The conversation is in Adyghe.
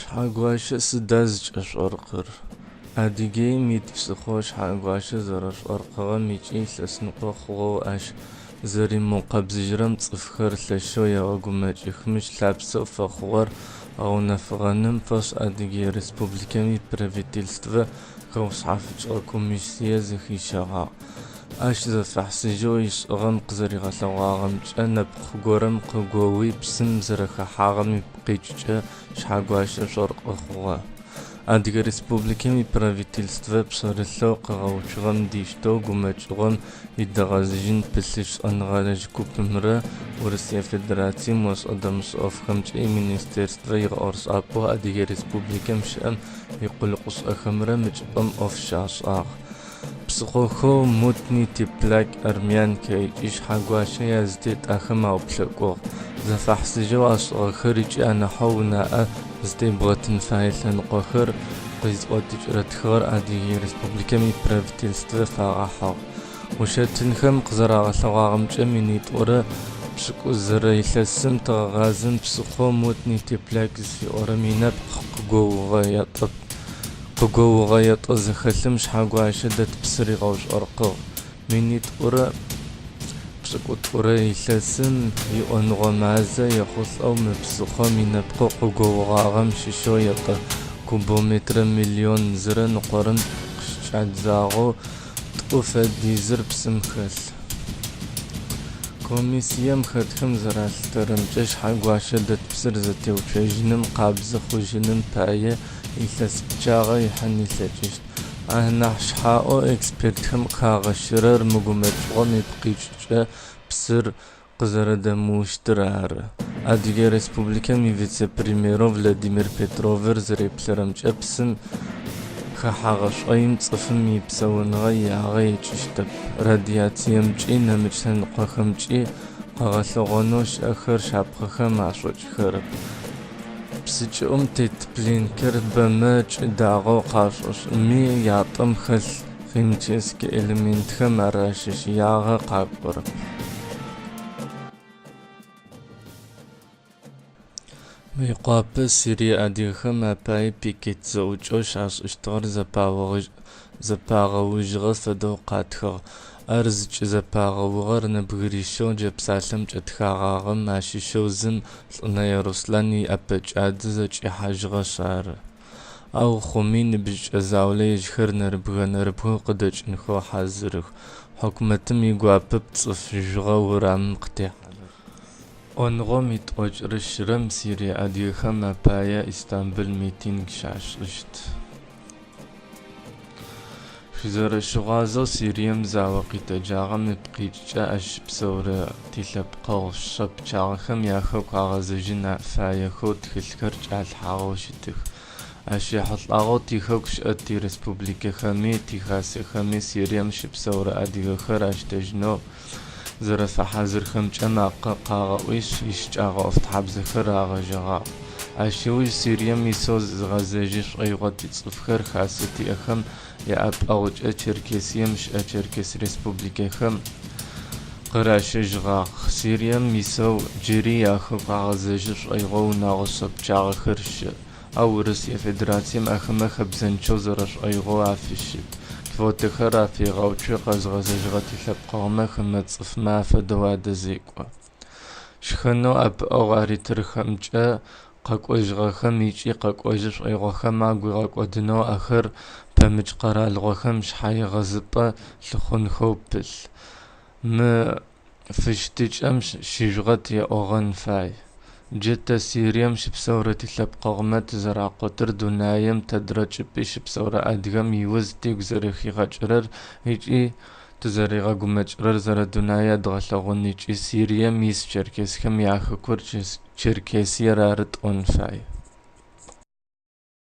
Шъхьэгуащэ сыда зыкӏэшӏоркъыр? Адыгеим ит псыхъоу Шъхьэгуащэ зэрэшӏоркъыгъэм ыкӏи илъэсныкъо хъугъэу ащ зэримыукъэбзыжьырэм цӏыфхэр лъэшэу егъэгумэкӏых. Мыщ лъапсэу фэхъугъэр гъэунэфыгъэным фэшӏ Адыгэ Республикэм и Правительствэ хэушъхьафыкӏыгъэ комиссие зэхищэгъагъ. Ащ зэфэхьысыжьэу ышӏыгъэм къызэригъэлъэгъуагъэмкӏэ, нэпкъ горэм къыгоуи псым зэрэхэхьагъэм ыпкъ къикӏыкӏэ Шъхьэгуащэ шӏоркъы хъугъэ. Адыгэ Республикэм и Правительствэ пшъэрылъэу къыгъэуцугъэм диштэу гумэкӏыгъом идэгъэзыжьын пылъ шӏэныгъэлэжь купымрэ Урысые Федерацием ошӏэ-дэмышӏэ ӏофхэмкӏэ и Министерствэ игъэӏорышӏапӏэу Адыгэ Республикэм щыӏэм икъулыкъушӏэхэмрэ мы чӏыпӏэм ӏоф щашӏагъ. Псыхъохэу Мутный Тепляк, Армянка ыкӏи Шъхьэгуащэ язытет ахэм ауплъэкӏугъ. Зэфэхьысыжьэу ашӏыгъэхэр ыкӏи анахьэу унаӏэ зытебгъэтын фае лъэныкъохэр къизыӏотыкӏырэ тхыгъэр Адыгэ Республикэм и Правительствэ фагъэхьыгъ. Ушэтынхэм къызэрагъэлъэгъуагъэмкӏэ, 2070 илъэсым тыгъэгъазэм псыхъоу Мутный Тепляк зыфиӏорэм инэпкъ къыгоугъэ ятӏэ Къыгоугъэ етӏэ зэхэлъым Шъхьэгуащэ дэт псыр ыгъэушӏоркъыгъ. 2080 илъэсым иӏоныгъо мазэ ехъулӏэу мы псыхъом инэпкъэу къыгоугъагъэм щыщэу етӏэ кубометрэ 1.5 миллион къыщыкӏэдзагъэу тӏу фэдизыр псым хэлъ. Комиссием хэтхэм зэралъытэрэмкӏэ, Шъхьэгуащэ дэт псыр зэтеуцожьыным, къабзэ хъужьыным пае илъэс пчъагъэ ыхьын ылъэкӏыщт. Анахь шъхьаӏэу экспертхэм къыхагъэщырэр мы гумэкӏыгъом ыпкъ къикӏыкӏэ псыр къызэрэдэмыущтыр ары. Адыгэ Республикэм ивице-премьерэу Владимир Петровыр зэреплъырэмкӏэ, псым хэхьэгъэ шӏоим цӏыфым ипсауныгъэ иягъэ екӏыщтэп, радиациемкӏи нэмыкӏ лъэныкъохэмкӏи къэгъэлъэгъонэу щыӏэхэр шапхъэхэм ашӏокӏыхэрэп. Псы кӏыӏум тет пленкэр бэмэ чӏы дагъэу къашӏошӏыми, ятӏэм хэлъ химическэ элементхэм ар ащыщ, ягъэ къакӏорэп. Мыекъуапэ Сирие адыгэхэм апае пикет зэӏукӏэу щашӏыщтыгъэр зэпагъэужьыгъэ фэдэу къатхыгъ. Ар зыкӏызэпагъэугъэр нэбгырищэу джэпсалъэм кӏэтхагъагъэм ащыщэу зым Лӏынэе Руслъан иӏэпэкӏадзэ зэкӏихьажьыгъэшъ ары. Ау хъуми ныбжьыкӏэ заулэ ежьхэр нэрыбгэ-нэрыбгэу къыдэкӏынхэу хьазырых. Хьыкумэтым игуапэп цӏыф жъугъэ урамым къытехьаныр. ӏоныгъом итӏокӏырэ щырэм Сирие адыгэхэм апае Истамбыл митинг щашӏыщт. Шъузэрэщыгъуазэу Сирием зао къитэджагъэм ыпкъ къикӏыкӏэ ащ щыпсэурэ тилъэпкъэгъу шъэ пчъагъэхэм яхэку агъэзэжьын фаехэу тхылъхэр кӏалъхьагъэу щытых. Ащ ехьылӏагъэу тихэку щыӏэ тиреспубликэхэми, тихасэхэми Сирием щыпсэурэ адыгэхэр аштэжьынэу зэрэфэхьазырхэмкӏэ макъэ къагъэӏуишъ, ищыкӏагъэ ӏофтхьабзэхэр рагъэжьэгъагъ. Ащ ыуж Сирием исэу зыгъэзэжьы шӏоигъо тицӏыфхэр хасэу тиӏэхэм яӏэпыӏэгъукӏэ Черкесием щыӏэ Черкес республикэхэм къыращэжьыгъагъ. Сирием исэу джыри яхэку агъэзэжьы шӏоигъо унагъо шъэ пчъагъэхэр щыӏ. Ау Урысые Федерацием ахэмэ хэбзэнчъэу зэрэшӏоигъоу афыщыт. Квотэхэр афегъэуцу, къэзыгъэзэжьыгъэ тилъэпкъэгъумэ хымэ цӏыфмэ афэдэу адэзекӏо. Шхэнэу ӏэпыӏэгъу аритырэхэмкӏэ къэкӏожьыгъэхэм ыкӏи къэкӏожьы шӏоигъохэм агу ыгъэкӏодынэу ахэр пэмыкӏ къэралыгъохэм шъхьэегъэзыпӏэ лъыхъунхэу пылъ. Мы фыщытыкӏэм щыжъугъэт еӏогъэн фай. Джы тэ Сирием щыпсэурэ тилъэпкъэгъумэ тызэракъотыр, дунаем тэдрэ чӏыпӏи щыпсэурэ адыгэм иуз тыгу зэрэхигъэкӏырэр ыкӏи тызэригъэгумэкӏырэр зэрэдунае ядгъэлъэгъун ыкӏи Сирием ис черкесхэм яхэкур Черкесиер ары тӏон фай.